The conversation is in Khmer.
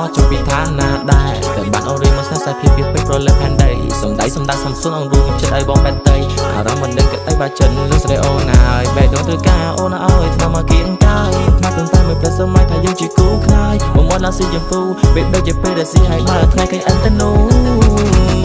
ត់ចុះពីឋានៈដែរតែបានអូនរៀនមកស្នេហ៍សាភាពពីពេញប្រលឹះផែនដីសំដៃសំដាំសំសុនអងរួមចិត្តឲ្យបងបែតតីអារម្មណ៍មិនដឹងគិតអីបាចិនលឺស្រីអូនហើយបេះដូងត្រូវការអូនឲ្យថ្មមកគៀងកាយថ្មត្រឹមតែមួយផ្លែសម័យថាយើងជាគូខ្នាយមកមកឡើងស៊ីជម្ពូពេលដូចជាពេលដែលស៊ីហើយបើថ្ងៃឃើញអិនទៅនោះ។